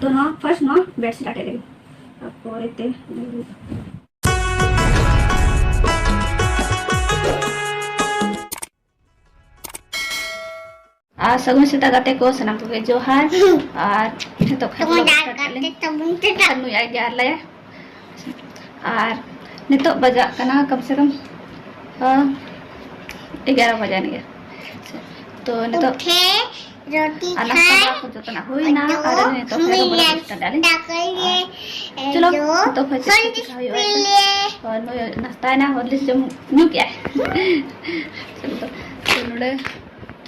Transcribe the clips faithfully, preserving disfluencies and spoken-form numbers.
ᱛᱚ ᱱᱚᱣᱟ first ᱱᱚᱣᱟ bedsheet ᱟᱴᱮᱫ ᱞᱟᱹᱜᱤᱫ, ᱛᱟᱨᱯᱚᱨᱮ ᱛᱮ ᱟᱨ ᱥᱟᱹᱜᱩᱱ ᱥᱮᱛᱟᱜ ᱜᱟᱛᱮ ᱠᱚ, ᱥᱟᱱᱟᱢ ᱠᱚᱜᱮ ᱡᱚᱦᱟᱨ᱾ ᱟᱨ ᱱᱤᱛᱚᱜ ᱠᱷᱟᱱ ᱛᱚᱵᱮ vlog ᱰᱟᱠ start ᱠᱟᱜ ᱞᱮ᱾ ᱠᱟᱛᱮ ᱛᱟᱵᱚᱱ ᱯᱮ ᱰᱟᱠ᱾ ᱱᱩᱭ ᱟᱭ ᱜᱮ ᱟᱨ ᱞᱮ᱾ ᱟᱨ ᱱᱤᱛᱚᱜ ᱵᱟᱡᱟᱜ ᱠᱟᱱᱟ ᱠᱚᱢ ᱥᱮ ᱠᱚᱢ, ᱟ, ᱮᱜᱟᱨᱚ ᱵᱟᱡᱟᱱ ᱜᱮ᱾ ᱛᱚ ᱱᱤᱛᱚᱜ ᱩᱴᱷᱮ, ᱨᱩᱴᱤ ᱟᱨ ᱱᱟᱥᱛᱟ ᱠᱷᱟᱭ, ᱵᱟᱲᱟ ᱠᱚ ᱡᱚᱛᱚᱱᱟᱜ ᱦᱩᱭᱱᱟ᱾ ᱟᱫᱚ ᱟᱨ ᱱᱤᱛᱚᱜ ᱠᱷᱟᱱ ᱦᱩᱭᱱᱟ ᱵᱚᱞᱚ ᱥᱴᱟᱨᱴ ᱟᱞᱮ᱾ ᱫᱟᱠᱟ ᱞᱮ ᱟᱨ ᱪᱚᱞᱚ, ᱡᱚᱢ, ᱱᱤᱛᱚᱜ ᱠᱷᱚᱱ ᱪᱮᱫ ᱠᱚ ᱪᱤᱠᱟ ᱦᱩᱭᱩᱜᱼᱟ? ᱦᱚᱨᱞᱤᱠᱥ ᱞᱮ ᱦᱳᱭ, ᱱᱩᱭ ᱱᱟᱥᱛᱟᱭᱮᱱᱟ, ᱦᱚᱨᱞᱤᱠᱥ ᱡᱚᱢ ᱧᱩ ᱠᱮᱜᱼᱟᱭ᱾ ᱪᱚᱞᱚ, ᱛᱚ ᱱᱚᱰᱮ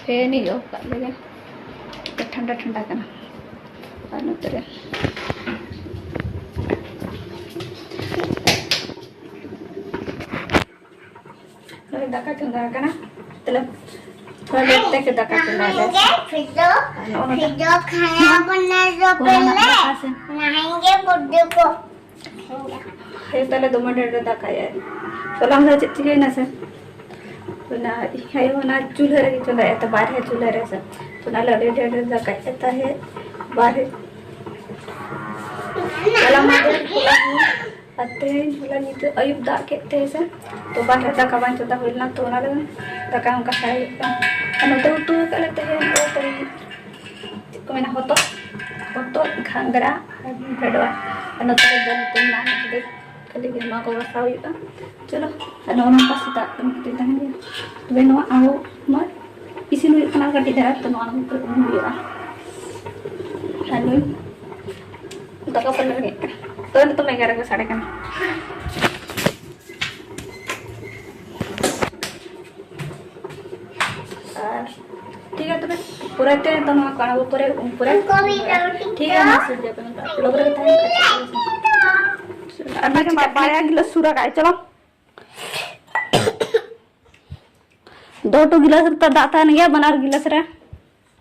ᱯᱷᱮᱱ ᱤᱧ ᱚᱯᱷ ᱠᱟᱜ ᱞᱮᱜᱮ, ᱴᱷᱟᱱᱰᱟ ᱴᱷᱟᱱᱰᱟ ᱠᱟᱱᱟ᱾ ᱟᱨ ᱱᱚᱛᱮ ᱨᱮ ᱱᱚᱜᱼᱚᱭ ᱫᱟᱠᱟ ᱪᱚᱸᱫᱟ ᱟᱠᱟᱱᱟ᱾ ᱛᱟᱦᱞᱮ ᱛᱷᱚᱲᱟ ᱞᱮᱴ ᱛᱮᱜᱮ ᱫᱟᱠᱟ ᱪᱚᱸᱫᱟ ᱟᱞᱮ᱾ ᱱᱟᱦᱮᱸᱜᱮ ᱯᱷᱤᱨ ᱫᱚ, ᱟᱨ ᱱᱚᱜᱼᱚ ᱱᱚᱝᱠᱟ ᱯᱷᱤᱨ ᱫᱚ ᱠᱷᱟᱱᱟ ᱵᱚᱱᱟ ᱫᱚ ᱚᱱᱟ ᱯᱮᱞᱮ᱾ ᱫᱟᱠᱟ ᱥᱮ ᱱᱟᱦᱮᱸᱜᱮ ᱵᱩᱰᱷᱤ ᱠᱚ᱾ ᱦᱮᱸ, ᱛᱟᱦᱞᱮ ᱫᱚᱢᱮ ᱰᱷᱮᱨ ᱰᱷᱮᱨ ᱫᱟᱠᱟᱭᱟᱭ᱾ ᱦᱚᱞᱟ ᱢᱟᱫᱷᱮᱨ ᱪᱮᱫ ᱪᱤᱠᱟᱹᱭᱮᱱᱟ ᱥᱮ? ᱚᱱᱟ ᱤᱧ ᱟᱭᱳ ᱚᱱᱟ ᱪᱩᱞᱦᱟᱹ ᱨᱮᱜᱮ ᱪᱚᱸᱫᱟᱭᱟ ᱛᱚ, ᱵᱟᱨᱦᱮ ᱪᱩᱞᱦᱟᱹ ᱨᱮ ᱥᱮ᱾ ᱛᱚ ᱚᱱᱟ ᱞᱟᱹᱜᱤᱫ ᱟᱹᱰᱤ ᱰᱷᱮᱨ ᱰᱷᱮᱨ ᱫᱟᱠᱟᱭᱮᱫ ᱛᱟᱦᱮᱸᱫ ᱵᱟᱨᱦᱮ᱾ ᱦᱚᱞᱟ ᱢᱟᱫᱷᱮᱨ ᱦᱚᱞᱟ ᱦᱚᱸ ᱟᱨ ᱛᱮᱦᱮᱧ ᱦᱚᱞᱟ ᱧᱤᱫᱟᱹ ᱟᱹᱭᱩᱵ ᱫᱟᱜ ᱠᱮᱫ ᱛᱮ ᱥᱮ, ᱛᱚ ᱵᱟᱨᱦᱮ ᱫᱟᱠᱟ ᱵᱟᱝ ᱪᱚᱸᱫᱟ ᱦᱩᱭ ᱞᱮᱱᱟ, ᱛᱚ ᱚᱱᱟ ᱞᱟᱹᱜᱤᱫ ᱫᱟᱠᱟ ᱚᱱᱠᱟ ᱥᱟᱨᱮᱡ ᱦᱩᱭᱩᱜ ᱠᱟᱱᱟ᱾ ᱟᱨ ᱱᱚᱛᱮ ᱩᱛᱩ ᱟᱠᱟᱫ ᱞᱮ ᱛᱮᱦᱮᱧ ᱫᱚ ᱛᱮᱦᱮᱧ ᱪᱮᱫ ᱠᱚ ᱢᱮᱱᱟ, ᱦᱚᱛᱚᱫ, ᱦᱚᱛᱚᱫ, ᱜᱷᱟᱸᱜᱽᱨᱟ ᱟᱨ ᱵᱷᱮᱰᱣᱟ᱾ ᱟᱨ ᱱᱚᱛᱮ ᱨᱮ ᱫᱟᱹᱞ ᱩᱛᱩ ᱢᱮᱱᱟᱜᱼᱟ, ᱱᱚᱛᱮ ᱠᱷᱟᱹᱞᱤ ᱜᱮ ᱱᱚᱣᱟ ᱠᱚ ᱜᱟᱥᱟᱣ ᱦᱩᱭᱩᱜᱼᱟ᱾ ᱪᱚᱞᱚ, ᱟᱨ ᱱᱚᱜᱼᱚ ᱱᱚᱝᱠᱟ ᱥᱮᱛᱟᱜ ᱠᱟᱹᱢᱤ ᱠᱟᱹᱴᱤᱡ ᱛᱟᱦᱮᱱ ᱜᱮᱭᱟ᱾ ᱛᱚᱵᱮ ᱱᱚᱣᱟ ᱟᱬᱜᱚ ᱢᱟ ᱤᱥᱤᱱ ᱦᱩᱭᱩᱜ ᱠᱟᱱᱟ ᱠᱟᱹᱴᱤᱡ ᱫᱷᱟᱨᱟ, ᱛᱚ ᱱᱚᱣᱟ ᱠᱚ ᱟᱹᱜᱩ ᱦᱩᱭᱩᱜᱼᱟ᱾ ᱟᱨ ᱱᱩᱭ ᱫᱟᱠᱟ ᱯᱟᱞᱮ ᱨᱮᱸᱜᱮᱡ ᱠᱟᱱᱟ᱾ ᱛᱚ ᱱᱤᱛᱚᱜ ᱢᱟ ᱮᱜᱟᱨᱚ ᱜᱮ ᱥᱟᱰᱮ ᱠᱟᱱᱟ᱾ ᱟᱨ ᱴᱷᱤᱠ ᱜᱮᱭᱟ ᱛᱚᱵᱮ, ᱯᱚᱨᱮᱛᱮ ᱛᱚ ᱱᱚᱣᱟ ᱠᱚ ᱟᱬᱜᱚ ᱯᱚᱨᱮ, ᱩᱱ ᱯᱚᱨᱮ ᱴᱷᱤᱠ ᱜᱮᱭᱟ, ᱢᱟ ᱥᱩᱨ ᱡᱟᱯᱮ ᱱᱚᱝᱠᱟ vlog ᱨᱮ ᱛᱟᱦᱮᱱ ᱯᱮ᱾ ᱟᱨ ᱵᱟᱨᱭᱟ ᱜᱤᱞᱟᱹᱥ ᱥᱩᱨ ᱟᱠᱟᱫ, ᱪᱚᱞᱚ᱾ ᱫᱚ ᱴᱩ ᱜᱤᱞᱟᱹᱥ ᱨᱮ ᱫᱟᱜ ᱛᱟᱦᱮᱱ ᱜᱮᱭᱟ, ᱵᱟᱱᱟᱨ ᱜᱤᱞᱟᱹᱥ ᱨᱮ᱾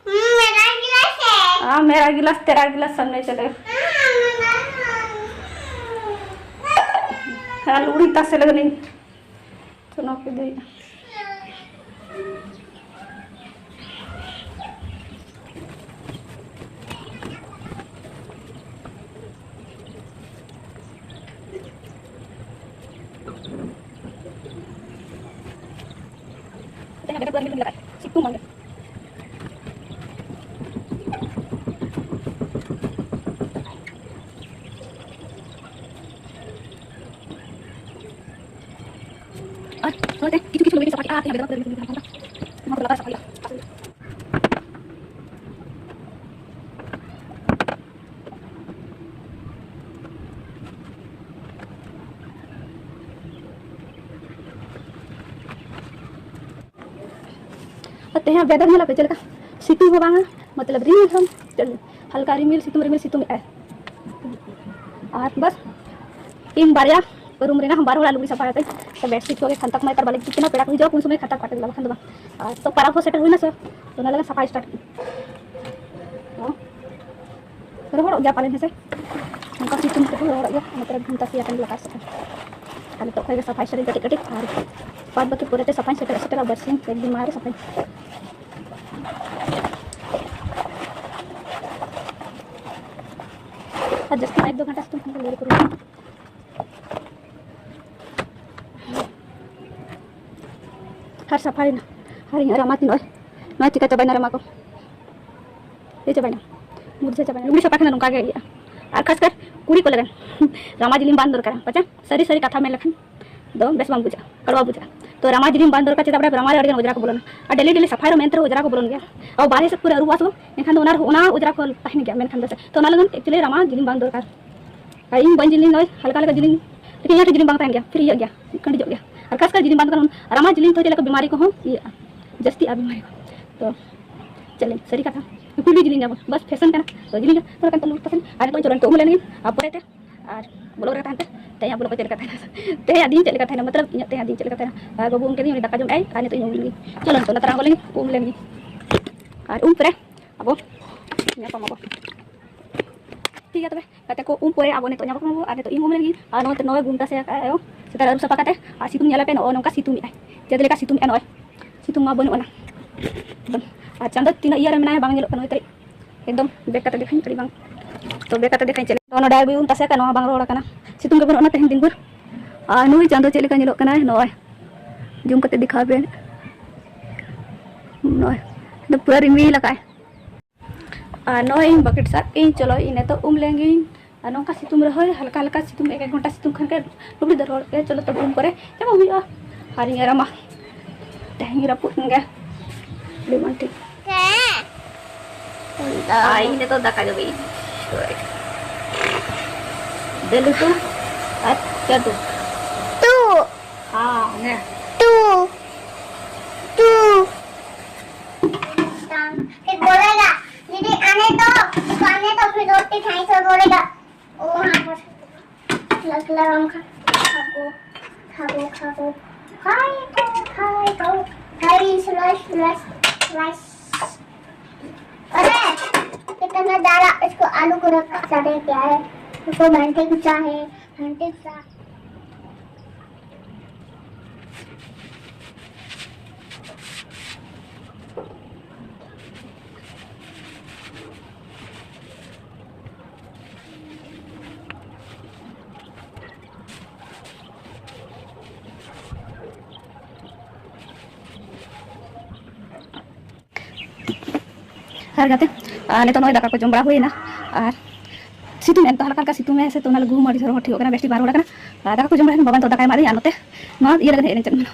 हम्म, मेरा गिलास है। हाँ, मेरा गिलास, तेरा गिलास, सब नहीं चलेगा। हाँ, मेरा गिलास। हाँ, लूड़ी तासे लगनी। सुनो के दे। ᱛᱮᱦᱮᱧ ᱵᱮᱫᱟᱨ ᱫᱚ ᱨᱤᱢᱤᱞ ᱨᱤᱢᱤᱞ ᱟᱠᱟᱫ, ᱥᱤᱛᱩᱝ ᱵᱟᱝᱜᱮ᱾ ᱟᱨ ᱱᱚᱛᱮ ᱠᱤᱪᱷᱩ ᱠᱤᱪᱷᱩ ᱞᱩᱜᱽᱲᱤ ᱥᱟᱯᱷᱟ ᱠᱮᱫᱼᱟ, ᱛᱮᱦᱮᱧ ᱵᱮᱫᱟᱨ ᱫᱚ ᱨᱤᱢᱤᱞ ᱨᱤᱢᱤᱞ ᱟᱠᱟᱫ, ᱱᱚᱣᱟ ᱠᱚ ᱞᱟᱛᱟᱨ ᱥᱟᱯᱷᱟ ᱦᱩᱭᱩᱜᱼᱟ᱾ ᱟᱨ ᱛᱮᱦᱮᱧ ᱵᱮᱫᱟᱨ ᱧᱮᱞ ᱟᱯᱮ ᱪᱮᱫ ᱞᱮᱠᱟ? ᱥᱤᱛᱩᱝ ᱦᱚᱸ ᱵᱟᱝᱟ, ᱢᱚᱛᱞᱚᱵ ᱨᱤᱢᱤᱞ ᱦᱚᱸ, ᱪᱮᱫ ᱦᱟᱞᱠᱟ ᱨᱤᱢᱤᱞ, ᱥᱤᱛᱩᱝ, ᱨᱤᱢᱤᱞ, ᱥᱤᱛᱩᱝ ᱮᱫ ᱟᱭ᱾ ᱟᱨ ᱵᱟᱥ, ᱤᱧ ᱵᱟᱨᱭᱟ ᱨᱩᱢ ᱨᱮᱱᱟᱜ ᱵᱟᱨ ᱦᱚᱲᱟᱜ ᱞᱩᱜᱽᱲᱤ ᱥᱟᱯᱷᱟ ᱠᱟᱛᱮ, ᱥᱮ ᱵᱮᱰᱥᱤᱴ ᱠᱚᱜᱮ ᱠᱷᱟᱱᱛᱟ ᱠᱚᱢᱟ ᱱᱮᱛᱟᱨ ᱵᱟᱞᱮ ᱜᱤᱛᱤᱡ ᱠᱟᱱᱟ, ᱯᱮᱲᱟ ᱠᱚ ᱦᱤᱡᱩᱜᱼᱟ, ᱩᱱ ᱥᱚᱢᱚᱭ ᱠᱷᱟᱱᱛᱟ ᱠᱚ ᱟᱴᱮᱫ ᱞᱟᱜᱟᱣ ᱠᱷᱟᱱ ᱫᱚ ᱵᱟᱝ᱾ ᱟᱨ ᱛᱚ ᱯᱟᱨᱟᱵᱽ ᱦᱚᱸ ᱥᱮᱴᱮᱨ ᱦᱩᱭᱱᱟ ᱥᱮ, ᱛᱚ ᱚᱱᱟ ᱞᱟᱹᱜᱤᱫ ᱥᱟᱯᱷᱟ ᱥᱴᱟᱨᱴ᱾ ᱨᱚᱦᱚᱲᱚᱜ ᱜᱮᱭᱟ ᱯᱟᱞᱮᱱ, ᱦᱮᱸᱥᱮ? ᱱᱚᱝᱠᱟ ᱥᱤᱛᱩᱝ ᱛᱮᱦᱚᱸ ᱨᱚᱦᱚᱲᱚᱜ ᱜᱮᱭᱟ᱾ ᱚᱱᱟᱛᱮ ᱜᱷᱩᱱᱴᱟ ᱥᱮᱭᱟ ᱠᱟᱱ ᱞᱟᱛᱟᱨ ᱥᱮᱫ᱾ ᱟᱨ ᱱᱤᱛᱚᱜ ᱠᱷᱚᱱ ᱜᱮ ᱥᱟᱯᱷᱟᱭ ᱥᱟᱹᱨᱤ ᱠᱟᱹᱴᱤᱡ ᱠᱟᱹᱴᱤᱡ, ᱟᱨ ᱵᱟᱫ ᱵᱟᱹᱠᱤ ᱯᱚᱨᱮᱛᱮ ᱥᱟᱯᱷᱟᱧ ᱥᱮᱴᱮᱨ ᱥᱮᱴᱮᱨᱟ, ᱵᱟᱨᱥᱤᱧ ᱯᱮ ᱫᱤᱱ ᱢᱟᱲᱟᱝ ᱨᱮ ᱥᱟᱯᱷᱟᱧ᱾ ᱟᱨ ᱡᱟᱹᱥᱛᱤ ᱮᱠ ᱫᱩ ᱜᱷᱚᱱᱴᱟ ᱥᱤᱛᱩᱝ ᱠᱷᱟᱱ ᱜᱮ ᱞᱟᱹᱭ ᱠᱚᱨᱮ᱾ ᱟᱨ ᱥᱟᱯᱷᱟᱭᱮᱱᱟ᱾ ᱟᱨ ᱤᱧᱟᱹᱜ ᱨᱟᱢᱟ ᱛᱤᱧ ᱱᱚᱜᱼᱚᱭ, ᱱᱚᱣᱟ ᱪᱤᱠᱟ ᱪᱟᱵᱟᱭᱮᱱᱟ ᱨᱟᱢᱟ ᱠᱚ? ᱤᱭᱟᱹ ᱪᱟᱵᱟᱭᱮᱱᱟ, ᱢᱩᱨᱡᱟᱹ ᱪᱟᱵᱟᱭᱮᱱᱟ᱾ ᱞᱩᱜᱽᱲᱤ ᱥᱟᱯᱷᱟ ᱠᱷᱟᱱ ᱫᱚ ᱱᱚᱝᱠᱟ ᱜᱮ ᱤᱭᱟᱹᱜᱼᱟ᱾ ᱟᱨ ᱠᱷᱟᱥ ᱠᱟᱨ ᱠᱩᱲᱤ ᱠᱚ ᱞᱟᱹᱜᱤᱫ ᱨᱟᱢᱟ ᱡᱤᱞᱤᱧ ᱵᱟᱝ ᱫᱚᱨᱠᱟᱨᱟ, ᱯᱟᱪᱮ ᱥᱟᱹᱨᱤ ᱥᱟᱹᱨᱤ ᱠᱟᱛᱷᱟ ᱢᱮᱱ ᱞᱮᱠᱷᱟᱱ ᱫᱚ ᱵᱮᱥ ᱵᱟᱝ ᱵᱩᱡᱷᱟᱹᱜᱼᱟ, ᱠᱟᱲᱣᱟ ᱵᱩᱡᱷᱟᱹᱜᱼᱟ᱾ ᱛᱚ ᱨᱟᱢᱟ ᱡᱤᱞᱤᱧ ᱵᱟᱝ ᱫᱚᱨᱠᱟᱨ, ᱪᱮᱫᱟᱜ ᱵᱟᱲᱟᱭ ᱯᱮ? ᱨᱟᱢᱟ ᱨᱮ ᱟᱹᱰᱤ ᱜᱟᱱ ᱚᱡᱽᱨᱟ ᱠᱚ ᱵᱚᱞᱚᱱᱟ, ᱟᱨ ᱰᱮᱞᱤ ᱰᱮᱞᱤ ᱥᱟᱯᱷᱟᱭ ᱨᱮᱦᱚᱸ ᱢᱮᱱᱛᱮ ᱨᱮᱦᱚᱸ ᱚᱡᱽᱨᱟ ᱠᱚ ᱵᱚᱞᱚᱱ ᱜᱮᱭᱟ᱾ ᱟᱨ ᱵᱟᱨᱦᱮ ᱥᱮᱫ ᱯᱩᱨᱟᱹ ᱟᱹᱨᱩᱵᱚᱜᱼᱟ ᱥᱮ ᱵᱟᱝ, ᱮᱱᱠᱷᱟᱱ ᱫᱚ ᱚᱱᱟ ᱨᱮᱦᱚᱸ, ᱚᱱᱟ ᱚᱡᱽᱨᱟ ᱠᱚ ᱛᱟᱦᱮᱱ ᱜᱮᱭᱟ ᱢᱮᱱᱠᱷᱟᱱ ᱫᱚ᱾ ᱛᱚ ᱚᱱᱟ ᱞᱟᱹᱜᱤᱫ actually ᱨᱟᱢᱟ ᱡᱤᱞᱤᱧ ᱵᱟᱝ ᱫᱚᱨᱠᱟᱨ᱾ ᱟᱨ ᱤᱧ ᱵᱟᱹᱧ ᱡᱤᱞᱤᱧ ᱱᱚᱜᱼᱚᱭ ᱦᱟᱞᱠᱟ ᱦᱟᱞᱠᱟ ᱡᱤᱞᱤᱧ, ᱞᱮᱠᱤᱱ ᱤᱧᱟᱹᱜ ᱴᱷᱮᱱ ᱡᱤᱞᱤᱧ ᱵᱟᱝ ᱛᱟᱦᱮᱱ ᱜᱮᱭᱟ, ᱯᱷᱤᱨ ᱤᱭᱟᱹᱜ ᱜᱮᱭᱟ, ᱠᱷᱟᱹᱱᱰᱤᱡᱚᱜ ᱜᱮᱭᱟ᱾ ᱟᱨ ᱠᱷᱟᱥ ᱠᱟᱨ ᱡᱤᱞᱤᱧ ᱵᱟᱝ ᱛᱟᱦᱮᱱ, ᱨᱟᱢᱟ ᱡᱤᱞᱤᱧ ᱛᱚ ᱪᱮᱫ ᱞᱮᱠᱟ ᱵᱤᱢᱟᱨᱤ ᱠᱚᱦᱚᱸ ᱤᱭᱟᱹᱜᱼᱟ, ᱡᱟᱹᱥᱛᱤᱜᱼᱟ ᱵᱤᱢᱟᱨᱤ ᱠᱚ᱾ ᱛᱚ ᱪᱮᱫ ᱞᱟᱹᱭ, ᱥᱟᱹᱨᱤ ᱠᱟᱛᱷᱟ, ᱯᱩᱭᱞᱩ ᱡᱤᱞᱤᱧ ᱧᱟᱢᱟ, ᱵᱟᱥ ᱯᱷᱮᱥᱚᱱ ᱠᱟᱱᱟ᱾ ᱛᱚ ᱡᱤᱞᱤᱧ ᱜᱮ ᱛᱷᱚᱲᱟ ᱜᱟᱱ ᱛᱟᱦᱮᱱ ᱟᱨ ᱱᱤᱛᱚᱜ ᱪᱚᱞᱚᱱ ᱛᱚ ᱩᱢ ᱞᱮᱱ ᱜᱮ, ᱟᱨ ᱯᱚᱨᱮᱛᱮ ᱟᱨ ᱵᱞᱚᱜ ᱨᱮ ᱛᱟᱦᱮᱱ ᱯᱮ᱾ ᱛᱮᱦᱮᱧᱟᱜ ᱵᱞᱚᱜ ᱠᱚ ᱪᱮᱫ ᱞᱮᱠᱟ ᱛᱟᱦᱮᱱᱟ, ᱢᱚᱛᱞᱚᱵ ᱤᱧᱟᱹᱜ ᱛᱮᱦᱮᱧᱟᱜ ᱫᱤᱱ ᱪᱮᱫ ᱞᱮᱠᱟ ᱛᱟᱦᱮᱱᱟ᱾ ᱟᱨ ᱵᱟᱹᱵᱩ ᱩᱢ ᱠᱮᱫᱮᱧ, ᱩᱱᱤ ᱫᱟᱠᱟ ᱡᱚᱢ ᱮᱫᱟᱭ, ᱟᱨ ᱱᱤᱛᱚᱜ ᱤᱧ ᱩᱢ ᱞᱮᱱ ᱜᱮ᱾ ᱪᱚᱞᱚᱱ ᱛᱚ ᱞᱟᱛᱟᱨ ᱟᱬᱜᱚ ᱞᱮᱱ ᱜᱮ, ᱩᱢ ᱞᱮᱱ ᱜᱮ, ᱟᱨ ᱩᱢ ᱯᱚᱨᱮ ᱟᱵᱚ ᱧᱟᱯᱟᱢ ᱟᱵᱚ᱾ ᱴᱷᱤᱠ ᱜᱮᱭᱟ ᱛᱚᱵᱮ ᱜᱟᱛᱮ ᱠᱚ, ᱩᱢ ᱯᱚᱨᱮ ᱟᱵᱚ ᱱᱤᱛᱚᱜ ᱧᱟᱯᱟᱢ ᱟᱵᱚ᱾ ᱟᱨ ᱱᱤᱛᱚᱜ ᱤᱧ ᱩᱢ ᱞᱮᱱ ᱜᱮ, ᱟᱨ ᱱᱚᱜᱼᱚᱭ ᱱᱚᱜᱼᱚᱭ ᱜᱩᱢᱴᱟ ᱥᱮ ᱟᱠᱟᱫ ᱟᱭᱳ, ᱥᱮᱛᱟᱜ ᱨᱮ ᱟᱹᱨᱩᱵ ᱥᱟᱯᱷᱟ ᱠᱟᱛᱮ, ᱟᱨ ᱥᱤᱛᱩᱝ ᱧᱮᱞ ᱟᱯᱮ, ᱱᱚᱜᱼᱚ ᱱᱚᱝᱠᱟ ᱥᱤᱛᱩᱝ ᱮᱫᱟᱭ, ᱪᱮᱫ ᱞᱮᱠᱟ ᱥᱤᱛᱩᱝ ᱮᱫᱟ ᱱᱚᱜᱼᱚᱭ᱾ ᱥᱤᱛᱩᱝ ᱢᱟ ᱵᱟᱹᱱᱩᱜ ᱟᱱᱟ ᱮᱠᱫᱚᱢ᱾ ᱟᱨ ᱪᱟᱸᱫᱚ ᱛᱤᱱᱟᱹᱜ ᱤᱭᱟᱹ ᱨᱮ ᱢᱮᱱᱟᱭᱟ, ᱵᱟᱝ ᱧᱮᱞᱚᱜ ᱠᱟᱱᱟ ᱱᱩᱭ ᱛᱟᱹᱨᱤᱡ᱾ ᱮᱠᱫᱚᱢ ᱵᱮᱠ ᱠᱟᱛᱮ ᱫᱮᱠᱷᱟᱧ ᱟᱹᱰᱤ ᱵᱟᱝ᱾ ᱛᱚ ᱵᱮᱠ ᱠᱟᱛᱮ ᱫᱮᱠᱷᱟᱧ ᱪᱮᱫ ᱞᱮᱠᱟ᱾ ᱱᱚᱣᱟ ᱰᱟᱭ ᱵᱚᱭ ᱵᱚᱱ ᱛᱟᱥᱮ ᱟᱠᱟᱫ, ᱱᱚᱣᱟ ᱵᱟᱝ ᱨᱚᱦᱚᱲ ᱟᱠᱟᱱᱟ, ᱥᱤᱛᱩᱝ ᱜᱮ ᱵᱟᱹᱱᱩᱜ ᱟᱱᱟ ᱛᱮᱦᱮᱧ ᱫᱤᱱ ᱵᱷᱳᱨ᱾ ᱟᱨ ᱱᱩᱭ ᱪᱟᱸᱫᱚ ᱪᱮᱫ ᱞᱮᱠᱟ ᱧᱮᱞᱚᱜ ᱠᱟᱱᱟᱭ, ᱱᱚᱜᱼᱚᱭ ᱡᱩᱢ ᱠᱟᱛᱮ ᱫᱮᱠᱷᱟᱣ ᱯᱮ, ᱱᱚᱜᱼᱚᱭ ᱮᱠᱫᱚᱢ ᱯᱩᱨᱟᱹ ᱨᱤᱢᱤᱞ ᱟᱠᱟᱫᱼᱟᱭ᱾ ᱟᱨ ᱱᱚᱜᱼᱚᱭ ᱤᱧ ᱵᱟᱠᱮᱴ ᱥᱟᱵ ᱠᱮᱜᱼᱟᱹᱧ, ᱪᱚᱞᱚ ᱤᱧ ᱱᱤᱛᱚᱜ ᱩᱢ ᱞᱮᱱᱜᱤᱧ᱾ ᱟᱨ ᱱᱚᱝᱠᱟ ᱥᱤᱛᱩᱝ ᱨᱮᱦᱚᱸ ᱦᱟᱞᱠᱟ ᱦᱟᱞᱠᱟ ᱥᱤᱛᱩᱝ, ᱮᱠ ᱮᱠ ᱜᱷᱚᱱᱴᱟ ᱥᱤᱛᱩᱝ ᱠᱷᱟᱱ ᱜᱮ ᱞᱩᱜᱽᱲᱤ ᱫᱚ ᱨᱚᱦᱚᱲ ᱜᱮ᱾ ᱪᱚᱞᱚ ᱛᱚᱵᱮ ᱩᱢ ᱯᱚᱨᱮ ᱪᱟᱵᱟ ᱦᱩᱭᱩᱜᱼᱟ᱾ ᱟᱨᱤᱧ ᱟᱨᱟᱢᱟ, ᱛᱮᱦᱮᱧ ᱨᱟᱹᱯᱩᱫ ᱮᱱ ᱜᱮ ᱟᱹᱰᱤ ᱵᱟᱝ ᱴᱷᱤᱠ᱾ ᱟᱨ ᱤᱧ ᱱᱤᱛᱚᱜ ᱫᱟᱠᱟ ᱡᱚᱢᱮᱜᱼᱟᱹᱧ᱾ ᱫᱟᱹᱞ ᱩᱛᱩ ᱟᱨ ᱪᱟᱹᱛᱩ᱾ ᱛᱩ ᱦᱮᱸ ᱛᱩ ᱛᱩ फिर बोलेगा, दीदी आने दो, तो आने दो, फिर रोटी खाई तो बोलेगा, ओ वहाँ पर लग लगा खा, खाओ, खाओ, खाओ, खाओ, खाओ, खाओ, खाओ, स्लाइस, स्लाइस, स्लाइस। अरे, कितना ज्यादा इसको आलू को रखा, क्या है? इसको घंटे गुस्सा है, घंटे गुस्सा। ᱟᱨ ᱜᱟᱛᱮ, ᱟᱨ ᱱᱤᱛᱚᱜ ᱱᱚᱜᱼᱚᱭ ᱫᱟᱠᱟ ᱠᱚ ᱡᱚᱢ ᱵᱟᱲᱟ ᱦᱩᱭᱮᱱᱟ᱾ ᱟᱨ ᱥᱤᱛᱩᱝ ᱮᱫ ᱛᱟᱦᱮᱸ ᱦᱟᱞᱠᱟ ᱦᱟᱞᱠᱟ ᱥᱤᱛᱩᱝ ᱮᱫ ᱥᱮ, ᱛᱚ ᱚᱱᱟ ᱞᱟᱹᱜᱤᱫ ᱦᱚᱸ ᱟᱹᱰᱤ ᱪᱚᱨᱚᱠ ᱴᱷᱤᱠᱚᱜ ᱠᱟᱱᱟ, ᱵᱮᱥ ᱴᱷᱤᱠ ᱵᱟᱝ ᱨᱚᱲ ᱠᱟᱱᱟ᱾ ᱟᱨ ᱫᱟᱠᱟ ᱠᱚ ᱡᱚᱢ ᱵᱟᱲᱟ ᱦᱩᱭᱮᱱᱟ, ᱵᱟᱵᱟ ᱱᱤᱛᱚᱜ ᱫᱟᱠᱟᱭ ᱮᱢᱟᱫᱤᱧᱟ᱾ ᱟᱨ ᱱᱚᱛᱮ ᱱᱚᱣᱟ ᱤᱭᱟᱹ ᱞᱟᱹᱜᱤᱫ ᱦᱮᱡ ᱞᱮᱱ ᱪᱮᱫ ᱢᱮᱱᱟ,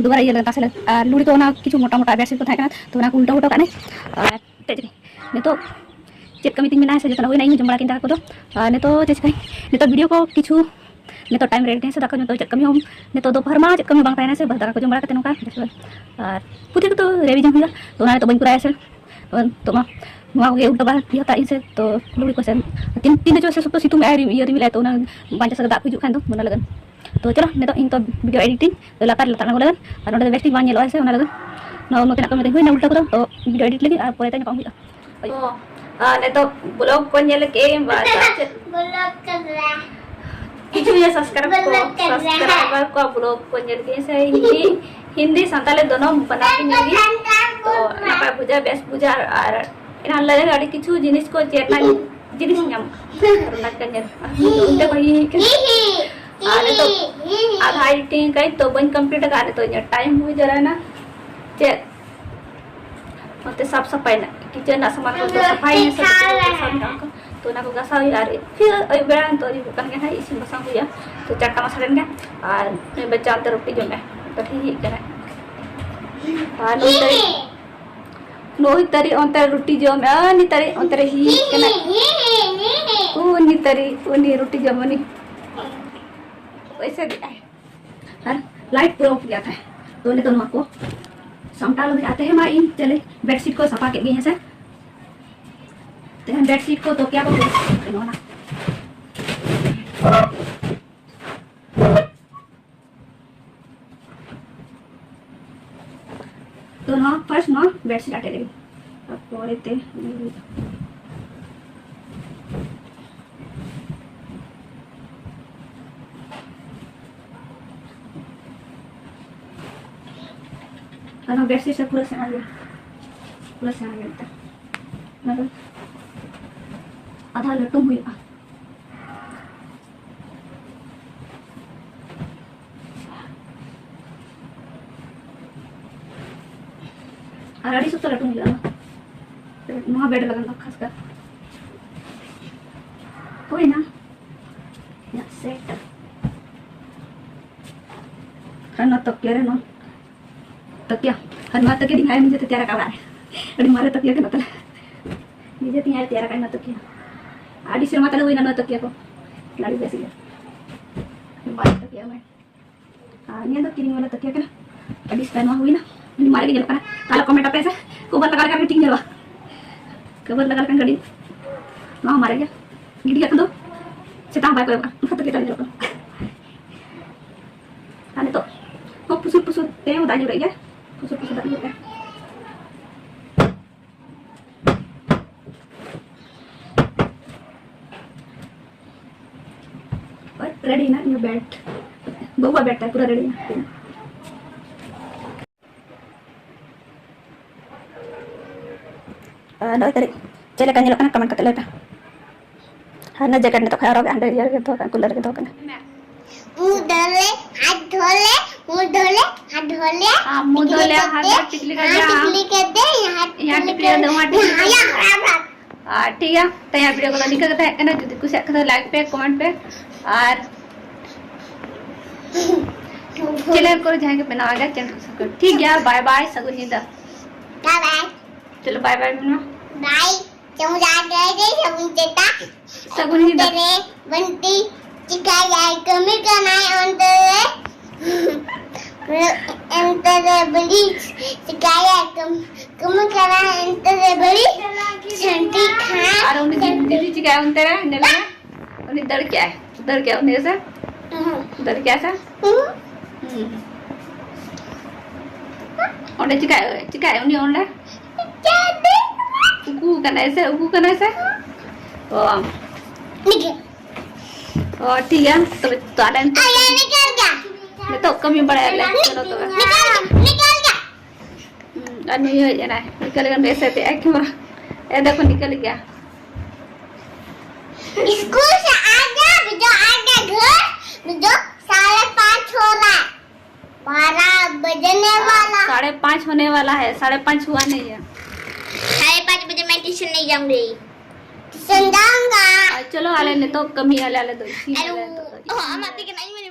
ᱫᱩᱵᱟᱨᱟ ᱤᱭᱟᱹ ᱞᱟᱹᱜᱤᱫ ᱛᱟᱥᱮ ᱞᱟᱹᱜᱤᱫ᱾ ᱟᱨ ᱞᱩᱲᱤ ᱠᱚ ᱚᱱᱟ ᱠᱤᱪᱷᱩ ᱢᱚᱴᱟ ᱢᱚᱴᱟ ᱵᱮᱥ ᱴᱷᱤᱠ ᱠᱚ ᱛᱟᱦᱮᱸ ᱠᱟᱱᱟ, ᱛᱚ ᱚᱱᱟ ᱠᱚ ᱩᱞᱴᱟᱹ ᱦᱚᱴᱚ ᱠᱟᱜ ᱱᱟᱹᱧ᱾ ᱟᱨ ᱪᱮᱫ ᱪᱤᱠᱟᱹ ᱱᱤᱛᱚᱜ ᱪᱮᱫ ᱠᱟᱹᱢᱤ ᱛᱤᱧ ᱢᱮᱱᱟᱜᱼᱟ ᱥᱮ, ᱡᱚᱛᱚᱱᱟᱜ ᱦᱩᱭᱱᱟ, ᱤᱧ ᱦᱚᱸ ᱡᱚᱢ ᱵᱟᱲᱟ ᱠᱤᱧ ᱫᱟᱠᱟ ᱠᱚᱫᱚ᱾ ᱟᱨ ᱱᱤᱛᱚᱜ ᱪᱮᱫ ᱪᱤᱠᱟᱹᱧ, ᱱᱤᱛᱚᱜ ᱵᱷᱤᱰᱤᱭᱳ ᱠᱚ ᱠᱤᱪᱷᱩ, ᱱᱤᱛᱚᱜ ᱴᱟᱭᱤᱢ ᱨᱮ ᱮᱰᱤᱴ ᱥᱮ ᱫᱟᱠᱟ ᱡᱚᱢ ᱫᱚ ᱪᱮᱫ ᱠᱟᱹᱢᱤ ᱦᱚᱸ, ᱱᱤᱛᱚᱜ ᱫᱚ ᱵᱷᱟᱨᱢᱟ ᱪᱮᱫ ᱠᱟᱹᱢᱤ ᱵᱟᱝ ᱛᱟᱦᱮᱱᱟ ᱥᱮ, ᱵᱟᱥ ᱫᱟᱠᱟ ᱠᱚ ᱡᱚᱢ ᱵᱟᱲᱟ ᱠᱟᱛᱮ ᱱᱚᱝᱠᱟ ᱵᱮᱥ ᱵᱟᱝ᱾ ᱟᱨ ᱯᱩᱛᱷᱤ ᱠᱚᱫᱚ ᱨᱮᱵᱤᱡᱚᱱ ᱦᱩᱭᱩᱜᱼᱟ, ᱛᱚ ᱚᱱᱟ ᱱᱤᱛᱚᱜ ᱵᱟᱹᱧ ᱠᱚᱨᱟᱣᱟ ᱥᱮ᱾ ᱛᱚ ᱱᱤᱛᱚᱜ ᱢᱟ ᱱᱚᱣᱟ ᱠᱚᱜᱮ ᱩᱞᱴᱟᱹ ᱵᱟᱦᱟ ᱤᱭᱟᱹ ᱦᱟᱛᱟᱣ ᱤᱧ ᱥᱮ, ᱛᱚ ᱞᱩᱜᱽᱲᱤ ᱠᱚ ᱥᱮ ᱛᱤᱱ, ᱛᱤᱱ ᱨᱮᱪᱚ ᱥᱮ ᱥᱚᱠᱛᱚ ᱥᱤᱛᱩᱝ ᱮᱜᱼᱟᱭ, ᱤᱭᱟᱹ ᱨᱤᱢᱤᱞ ᱮᱜᱼᱟᱭ, ᱛᱚ ᱚᱱᱟ ᱵᱟᱧᱪᱟᱣ ᱥᱟᱶᱛᱮ ᱫᱟᱜ ᱠᱚ ᱦᱤᱡᱩᱜ ᱠᱷᱟᱱ ᱫᱚ ᱚᱱᱟ ᱞᱟᱹᱜᱤᱫ᱾ ᱛᱚ ᱪᱚᱞᱚ ᱱᱤᱛᱚᱜ ᱤᱧ ᱛᱚ ᱵᱷᱤᱰᱤᱭᱳ ᱮᱰᱤᱴᱤᱝ ᱞᱟᱛᱟᱨ ᱞᱟᱛᱟᱨ ᱟᱬᱜᱚ ᱞᱟᱹᱜᱤᱫ, ᱟᱨ ᱱᱚᱸᱰᱮ ᱫᱚ ᱵᱮᱥ ᱴᱷᱤᱠ ᱵᱟᱝ ᱧᱮᱞᱚᱜᱼᱟ ᱥᱮ, ᱚᱱᱟ ᱞᱟᱹᱜᱤᱫ ᱱᱚᱣᱟ ᱱᱚᱛᱮᱱᱟᱜ ᱠᱟᱹᱢᱤ ᱫᱚ ᱦᱩᱭᱱᱟ ᱩᱞᱴᱟᱹ ᱠᱚᱫᱚ᱾ ᱛᱚ ᱵᱷᱤᱰᱤᱭᱳ ᱮᱰᱤᱴ ᱞᱟᱹᱜᱤᱫ ᱟᱨ ᱯᱚᱨᱮ ᱛᱮ ᱧᱟᱯᱟᱢ ᱦᱩᱭᱩᱜᱼᱟ᱾ ᱚ, ᱟᱨ ᱱᱤᱛᱚᱜ ᱵᱞᱚᱜ ᱠᱚ ᱧᱮᱞ ᱠᱮᱜ ᱟᱹᱧ, ᱵᱟᱥ, ᱟᱨ ᱪᱮᱫ? ᱵᱞᱚᱜ ᱠᱟᱫᱟ᱾ ᱠᱤᱪᱷᱩ ᱤᱭᱟᱹ ᱥᱟᱵᱥᱠᱨᱟᱭᱤᱵ ᱠᱚ, ᱵᱞᱚᱜ ᱠᱟᱫᱟ᱾ ᱥᱟᱵᱥᱠᱨᱟᱭᱵᱟᱨ ᱠᱚ ᱵᱞᱚᱜ ᱠᱚ ᱧᱮᱞ ᱠᱮᱜ ᱟᱹᱧ ᱥᱮ, ᱤᱧ ᱜᱮ ᱦᱤᱱᱫᱤ ᱥᱟᱱᱛᱟᱞᱤ ᱫᱚᱱᱚ ᱵᱟᱱᱟᱨ ᱜᱮ ᱧᱮᱞ ᱜᱮ᱾ ᱛᱚ ᱱᱟᱯᱟᱭ ᱵᱩᱡᱷᱟᱹᱜᱼᱟ, ᱵᱮᱥ ᱵᱩᱡᱷᱟᱹᱜᱼᱟ᱾ ᱟᱨ ᱮᱱᱟᱱ ᱞᱟᱹᱭ ᱟᱹᱰᱤ ᱠᱤᱪᱷᱩ ᱡᱤᱱᱤᱥ ᱠᱚ ᱪᱮᱫ ᱨᱮᱱᱟᱜ ᱡᱤᱱᱤᱥ ᱧᱟᱢᱚᱜᱼᱟ᱾ ᱚᱱᱟ ᱠᱚ ᱧᱮᱞ ᱚᱱᱛᱮ ᱵᱟᱹᱧ ᱦᱮᱡ ᱠᱟᱱᱟ᱾ ᱟᱨ ᱱᱤᱛᱚᱜ ᱟᱫᱷᱟ editing ᱠᱟᱹᱧ ᱛᱚ ᱵᱟᱹᱧ complete ᱟᱠᱟᱫᱼᱟ᱾ ᱱᱤᱛᱚᱜ ᱤᱧᱟᱹᱜ time ᱦᱩᱭ ᱡᱟᱣᱨᱟᱭᱮᱱᱟ᱾ ᱪᱮᱫ ᱚᱱᱛᱮ ᱥᱟᱯ ᱥᱟᱯᱷᱟᱭ ᱨᱮᱱᱟᱜ, kitchen ᱨᱮᱱᱟᱜ ᱥᱟᱢᱟᱱ ᱠᱚ ᱥᱟᱯᱷᱟᱭ ᱦᱩᱭᱩᱜᱼᱟ, ᱥᱟᱯᱷᱟ ᱠᱚ ᱜᱷᱟᱥᱟᱣ ᱦᱩᱭᱩᱜᱼᱟ ᱟᱨᱠᱤ᱾ ᱛᱚ ᱚᱱᱟ ᱠᱚ ᱜᱷᱟᱥᱟᱣ ᱦᱩᱭᱩᱜᱼᱟ ᱟᱨ ᱯᱷᱤᱨ ᱟᱹᱭᱩᱵ ᱵᱮᱲᱟ ᱱᱤᱛᱚᱜ ᱟᱹᱭᱩᱵ ᱠᱟᱱ ᱜᱮᱭᱟ ᱦᱟᱸᱜ, ᱤᱥᱤᱱ ᱵᱟᱥᱟᱝ ᱦᱩᱭᱩᱜᱼᱟ᱾ ᱛᱚ ᱪᱟᱨᱴᱟ ᱢᱟ ᱥᱟᱰᱮᱱ ᱜᱮ ᱟᱨ ᱱᱩᱭ ᱵᱟᱪᱪᱟ ᱚᱱᱛᱮ ᱨᱩᱴᱤ ᱡᱚᱢᱮᱜᱼᱟ, ᱛᱚ ᱦᱤᱡᱩᱜ ᱠᱟᱱᱟ᱾ ᱟᱨ ᱱᱩᱭ ᱛᱟᱹᱨᱤ, ᱱᱩᱭ ᱛᱟᱹᱨᱤ ᱚᱱᱛᱮ ᱨᱩᱴᱤ ᱡᱚᱢᱮᱜᱼᱟ, ᱩᱱᱤ ᱛᱟᱹᱨᱤ ᱚᱱᱛᱮ ᱨᱮ ᱦᱤᱡᱩᱜ ᱠᱟᱱᱟ᱾ ᱩᱱᱤ ᱛᱟᱹᱨᱤ, ᱩᱱᱤ ᱨᱩᱴᱤ ᱡᱚᱢ, ᱩᱱᱤ ᱯᱚᱭᱥᱟ ᱫᱤᱜᱼᱟᱭ᱾ ᱟᱨ light ᱯᱩᱨᱟᱹ off ᱜᱮᱭᱟ ᱛᱟᱦᱮᱸ᱾ ᱛᱚ ᱱᱤᱛᱚᱜ ᱱᱚᱣᱟ ᱠᱚ ᱥᱟᱢᱴᱟᱣ ᱞᱟᱹᱜᱤᱫ ᱟᱨ ᱛᱮᱦᱮᱧ ᱢᱟ ᱤᱧ ᱪᱮᱞᱮ bedsheet ᱠᱚ ᱥᱟᱯᱷᱟ ᱠᱮᱫ ᱜᱤᱧ ᱦᱮᱸᱥᱮ᱾ ᱛᱮᱦᱮᱧ bedsheet ᱠᱚ ᱛᱚᱠᱤᱭᱟ ᱠᱚ ᱱᱚᱣᱟ ᱱᱟ᱾ ᱛᱚ ᱱᱚᱣᱟ first ᱱᱚᱣᱟ bedsheet ᱟᱴᱮᱫ ᱞᱟᱹᱜᱤᱫ, ᱛᱟᱨᱯᱚᱨᱮ ᱛᱮ ᱟᱨ ᱱᱚᱣᱟ bedsheet ᱥᱮ ᱯᱩᱨᱟᱹ ᱥᱮᱬᱟ ᱜᱮᱭᱟ, ᱯᱩᱨᱟᱹ ᱥᱮᱬᱟ ᱜᱮᱭᱟ ᱢᱤᱫᱴᱟᱝ᱾ ᱚᱱᱟ ᱫᱚ ᱟᱫᱷᱟ ᱞᱟᱹᱴᱩᱢ ᱦᱩᱭᱩᱜᱼᱟ᱾ ᱟᱨ ᱟᱹᱰᱤ ᱥᱚᱠᱛᱚ ᱞᱟᱹᱴᱩ ᱦᱩᱭᱩᱜᱼᱟ ᱱᱚᱣᱟ᱾ ᱱᱚᱣᱟ bed ᱞᱟᱜᱟᱱ ᱫᱚ ᱠᱷᱟᱥ ᱠᱟᱨ᱾ ᱦᱩᱭᱱᱟ ᱤᱧᱟᱹᱜ set᱾ ᱟᱨ ᱱᱚᱣᱟ ᱛᱚᱠᱤᱭᱟ ᱨᱮ ᱱᱚᱣᱟ ᱛᱚᱠᱤᱭᱟ, ᱟᱨ ᱱᱚᱣᱟ ᱛᱚᱠᱤᱭᱟ ᱫᱚ ᱤᱧ ᱟᱭᱳ ᱱᱤᱡᱮᱛᱮ ᱛᱮᱭᱟᱨ ᱟᱠᱟᱫ ᱚᱲᱟᱜ ᱨᱮ᱾ ᱟᱹᱰᱤ ᱢᱟᱨᱮ ᱛᱚᱠᱤᱭᱟ ᱠᱟᱱᱟ ᱛᱟᱞᱮ, ᱱᱤᱡᱮᱛᱮ ᱤᱧ ᱟᱭᱳ ᱛᱮᱭᱟᱨ ᱟᱠᱟᱫ ᱱᱚᱣᱟ ᱛᱚᱠᱤᱭᱟ᱾ ᱟᱹᱰᱤ ᱥᱮᱨᱢᱟ ᱛᱟᱞᱮ ᱦᱩᱭᱱᱟ ᱱᱚᱣᱟ ᱛᱚᱠᱤᱭᱟ ᱠᱚ, ᱟᱹᱰᱤ ᱵᱮᱥ ᱜᱮ᱾ ᱢᱟᱨᱮ ᱛᱚᱠᱤᱭᱟ ᱢᱮ᱾ ᱟᱨ ᱱᱤᱭᱟᱹ ᱫᱚ ᱠᱤᱨᱤᱧ ᱵᱟᱞᱟ ᱛᱚᱠᱤᱭᱟ ᱠᱟᱱᱟ, ᱟᱹᱰᱤ ᱥᱮᱫᱟᱭ ᱱᱚᱣᱟ ᱦᱩᱭᱱᱟ, ᱟᱹᱰᱤ ᱢᱟᱨᱮ ᱜᱮ ᱧᱮᱞᱚᱜ ᱠᱟᱱᱟ᱾ ᱛᱟᱦᱞᱮ comment ᱟᱯᱮ ᱥᱮ cover ᱞᱟᱜᱟᱣ ᱞᱮᱠᱷᱟᱱ ᱜᱮ ᱴᱷᱤᱠ ᱧᱮᱞᱚᱜᱼᱟ᱾ Cover ᱞᱟᱜᱟᱣ ᱞᱮᱠᱷᱟᱱ ᱜᱮ ᱟᱹᱰᱤ, ᱱᱚᱣᱟ ᱦᱚᱸ ᱢᱟᱨᱮ ᱜᱮᱭᱟ, ᱜᱤᱰᱤ ᱠᱟᱜ ᱠᱷᱟᱱ ᱫᱚ ᱥᱮᱛᱟᱜ ᱦᱚᱸ ᱵᱟᱭ ᱠᱚᱭᱚᱜᱼᱟ, ᱚᱱᱠᱟ ᱛᱚᱠᱤᱭᱟ ᱧᱮᱞᱚᱜ ᱠᱟᱱᱟ᱾ ᱟᱨ ᱱᱤᱛᱚᱜ ᱦᱚᱸ ᱯᱩᱥᱩᱨ ᱯᱩᱥᱩᱨ ᱛᱮ ᱦᱚᱸ ᱫᱟᱜ ᱧᱩᱨᱩᱜ ᱜᱮᱭᱟ, ᱯᱩᱥᱩᱨ ᱯᱩᱥᱩᱨ ᱫᱟᱜ ᱧᱩᱨᱩᱜ ᱜᱮᱭᱟ᱾ ᱨᱮᱰᱤ ᱮᱱᱟ ᱤᱧᱟᱹᱜ bed, ᱵᱟᱹᱵᱩᱣᱟᱜ bed ᱛᱟᱭ ᱯᱩᱨᱟᱹ ᱨᱮᱰᱤ ᱮᱱᱟ᱾ ᱟᱨ ᱱᱚᱜᱼᱚᱭ ᱠᱟᱹᱴᱤᱡ ᱪᱮᱫ ᱞᱮᱠᱟ ᱧᱮᱞᱚᱜ ᱠᱟᱱᱟ, comment ᱠᱟᱛᱮ ᱞᱟᱹᱭ ᱯᱮ᱾ ᱟᱨ ᱚᱱᱟ jacket ᱱᱤᱛᱚᱜ ᱠᱷᱚᱱ ᱦᱚᱨᱚᱜᱟ, ᱦᱟᱸᱰᱮ ᱤᱭᱟᱹ ᱨᱮᱜᱮ ᱫᱚᱦᱚ ᱠᱟᱜᱼᱟ, cooler ᱨᱮᱜᱮ ᱫᱚᱦᱚ ᱠᱟᱜᱼᱟ᱾ ᱢᱩ ᱫᱚᱞᱮ, ᱦᱟᱛ ᱫᱚᱞᱮ, ᱢᱩ ᱫᱚᱞᱮ, ᱦᱟᱛ ᱫᱚᱞᱮ, ᱟᱢ ᱢᱩ ᱫᱚᱞᱮ, ᱦᱟᱛ ᱫᱚᱞᱮ, ᱴᱤᱠᱞᱤ ᱠᱟᱡᱟ, ᱴᱤᱠᱞᱤ ᱠᱟᱡᱟ, ᱦᱟᱛ ᱴᱤᱠᱞᱤ ᱠᱟᱡᱟ, ᱦᱟᱛ ᱴᱤᱠᱞᱤ ᱠᱟᱡᱟ, ᱦᱟᱛ ᱴᱤᱠᱞᱤ ᱠᱟᱡᱟ᱾ ᱟᱨ ᱴᱷᱤᱠ ᱜᱮᱭᱟ, ᱛᱮᱦᱮᱧᱟᱜ video ᱠᱚᱫᱚ ᱱᱤᱝᱠᱟᱹ ᱜᱮ ᱛᱟᱦᱮᱸ ᱠᱟᱱᱟ᱾ ᱡᱩᱫᱤ ᱠᱩᱥᱤᱭᱟᱜ ᱠᱷᱟᱱ ᱫᱚ like ᱯᱮ, comment ᱯᱮ, ᱟᱨ channel ᱠᱚᱨᱮ ᱡᱟᱦᱟᱸᱭ ᱜᱮ ᱵᱮᱱᱟᱣ ᱟᱠᱟᱫ channel subscribe᱾ ᱴᱷᱤᱠ ᱜᱮᱭᱟ, bye bye, ᱥᱟᱹᱜᱩᱱ ᱧᱤᱫᱟᱹ᱾ Bye bye. ᱪᱚᱞᱚ bye bye ᱢᱮᱱ ᱢᱮ᱾ Bye. ᱪᱮᱢᱩᱡᱟ ᱜᱮ ᱜᱮ ᱥᱟᱹᱜᱩᱱ ᱥᱮᱛᱟᱜ᱾ ᱥᱟᱹᱜᱩᱱ ᱧᱤᱫᱟᱹ᱾ ᱚᱱᱛᱮ ᱨᱮ ᱵᱟᱱᱴᱤ ᱪᱤᱠᱟᱹᱭᱟᱭ? ᱠᱟᱹᱢᱤ ᱠᱟᱱᱟᱭ ᱚᱱᱛᱮ ᱨᱮ᱾ ᱚᱱᱛᱮ ᱨᱮ ᱵᱟᱹᱲᱤᱡ ᱪᱤᱠᱟᱹᱭᱟᱭ? ᱠᱟᱹᱢᱤ, ᱠᱟᱹᱢᱤ ᱠᱟᱱᱟᱭ ᱚᱱᱛᱮ ᱨᱮ ᱵᱟᱹᱲᱤᱡ᱾ ᱥᱟᱱᱛᱤ ᱠᱷᱟᱱ᱾ ᱟᱨ ᱩᱱᱤ ᱫᱤ-, ᱫᱤᱫᱤ ᱪᱤᱠᱟᱹᱭᱟ ᱚᱱᱛᱮ ᱨᱮ? ᱧᱮᱞ ᱢᱮ᱾ ᱩᱱᱤ ᱫᱟᱹᱲ ᱠᱮᱜᱼᱟᱭ᱾ ᱫᱟᱹᱲ ᱠᱮᱜᱼᱟ ᱩᱱᱤ ᱥᱮ? ᱦᱩᱸ᱾ ᱫᱟᱹᱲ ᱠᱮᱜᱼᱟ ᱥᱮ? ᱦᱩᱸ᱾ ᱦᱩᱸ᱾ ᱚᱸᱰᱮ ᱪᱤᱠᱟᱹᱭ, ᱪᱤᱠᱟᱹᱭ ᱩᱱᱤ ᱚᱸᱰᱮ? ᱩᱠᱩ ᱠᱟᱱᱟᱭ ᱥᱮ? ᱩᱠᱩ ᱠᱟᱱᱟᱭ ᱥᱮ? ᱚ᱾ ᱱᱤᱠᱟᱹ᱾ ᱚ, ᱴᱷᱤᱠ ᱜᱮᱭᱟ᱾ ᱛᱚᱵᱮ ᱛᱟᱦᱞᱮ ᱱᱤᱛᱚᱜ ᱟᱭᱟ, ᱱᱤᱠᱟᱹ ᱜᱮ᱾ ᱱᱤᱛᱚᱜ ᱠᱟᱹᱢᱤ ᱵᱟᱲᱟᱭᱟᱞᱮ᱾ ᱪᱚᱞᱚ ᱛᱚᱵᱮ᱾ ᱱᱤᱠᱟᱹ ᱜᱮ, ᱱᱤᱠᱟᱹ ᱜᱮ᱾ ᱦᱩᱸ, ᱟᱨ ᱱᱩᱭ ᱦᱚᱸ ᱦᱮᱡ ᱮᱱᱟᱭ᱾ ᱱᱤᱠᱟᱹ ᱞᱮᱠᱟᱱ ᱵᱮᱥ ᱟᱛᱮ ᱟᱭ ᱠᱷᱮᱢᱟ᱾ ᱮ ᱫᱮᱠᱷᱚ, ᱱᱤᱠᱟᱹ ᱞᱮᱠᱟ᱾ स्कूल से आ जा, बिजो आ जा घर, बिजो साढ़े पाँच हो रहा है। बारह बजने वाला। साढ़े पाँच होने वाला है, साढ़े पाँच हुआ नहीं है। साढ़े पाँच बजे मैं ट्यूशन नहीं जाऊंगी। ट्यूशन जाऊंगा। ᱟᱨ ᱪᱚᱞᱚ, ᱟᱞᱮ ᱱᱤᱛᱚᱜ ᱠᱟᱹᱢᱤᱭᱟᱞᱮ, ᱟᱞᱮ ᱫᱚ ᱤᱥᱤᱱᱟᱞᱮ ᱱᱤᱛᱚᱜ ᱫᱚ᱾ ᱚ, ᱟᱢᱟᱜ ᱛᱮᱜᱮ ᱱᱟᱜ ᱤᱧ